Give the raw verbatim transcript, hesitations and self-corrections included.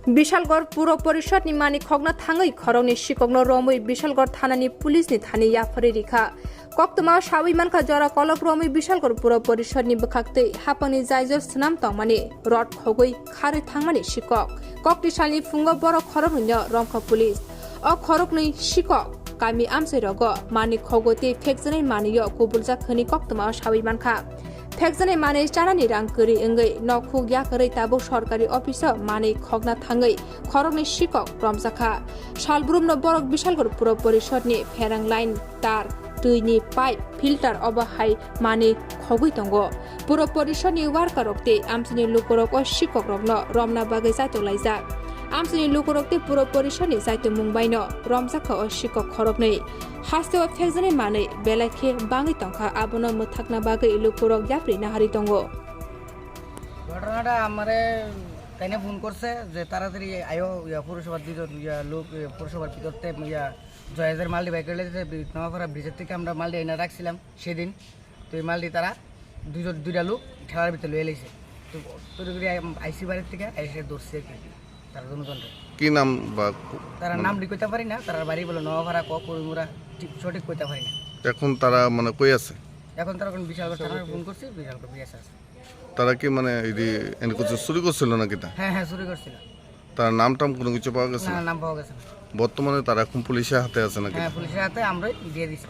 Bishalgarh Puro Porishod ni manwi khokna thangwi khoroknwi sikokno romwi Bishalgarh thana ni police ni thani yapharwi rikha. Koktwma sawi mankha, jora kolok romwi Bishalgarh Puro Porishod ni bwkhaktwi haphangni jaijor swnam tongmani rod khogwi kharwi thangmani sikok. Kokti salni phungo borok khoroknwino romkha police. O khoroknwi sikok kami amchai rogo manwi khogwi tei phekjaknai manwio kubuljak hwnwi koktwmao sawi mankha. Phekjaknai manwi chanani rang kwrwi wngwi nokhuk yakarwi tabuk sorkari office-o manwi khokna thangwi khoroknwi sikok romjakha. Salbrumno borok Bishalgarh Puro Porishod ni pherang line, tar, twi ni pipe, filter obo hai manwi khogwi tongo. Puro Porishod ni worker rok tei amchaini lukurok o sikok rokno romna bagwi chaito laijak. Amchaini lukurok tei Puro Porishod ni chaito mung baino romjakha o sikok khoroknwi. Hasteo phekjaknai manwi belai khe bangwi tongkha, abono mwthakna bagwi lukurok yapri naharwi tongo. ঘটনাটা আমারে তাইনে ফোন করছে যে তাড়াতাড়ি আয়ো, ইয়া, পৌরসভার দুজন, ইয়া, লোক, ইয়া, পৌরসভার ভিতরতে, ইয়া, জয়েজের মালটি বাইক রেলে যে বি-, নোয়াপাড়া ব্রিজের থেকে আমরা মালটি এনে রাখছিলাম সেদিন। তো এই মালটি তারা দুজন, দুইটা লোক ঠেলার ভিতরে লয়ে লাইছে। তো তড়িঘড়ি আই-, আইসি বাড়ির থেকে এসে ধরছে আর কি, তারা দুজনরে। কি নাম বা কো-, তারা মানে নাম লিখতে পারি না, তারা বাড়ি বলে নোয়াপাড়া, ক করিমুরা, ঠিক সঠিক কইতে পারি না। এখন তারা মানে কই আছে? এখন তারা এখন বিশালগড় থানায় ফোন করছি, বিশালগড় পিএস আছে। তারা কি মানে এই যে এনে কিছু চুরি করছিল নাকি তা? হ্যাঁ, হ্যাঁ, চুরি করছিল। তার নাম টাম কোনো কিছু পাওয়া গেছে না, না? নাম পাওয়া গেছে না। বর্তমানে তারা এখন পুলিশের হাতে আছে নাকি? হ্যাঁ, পুলিশের হাতে আমরাই দিয়ে দিছি।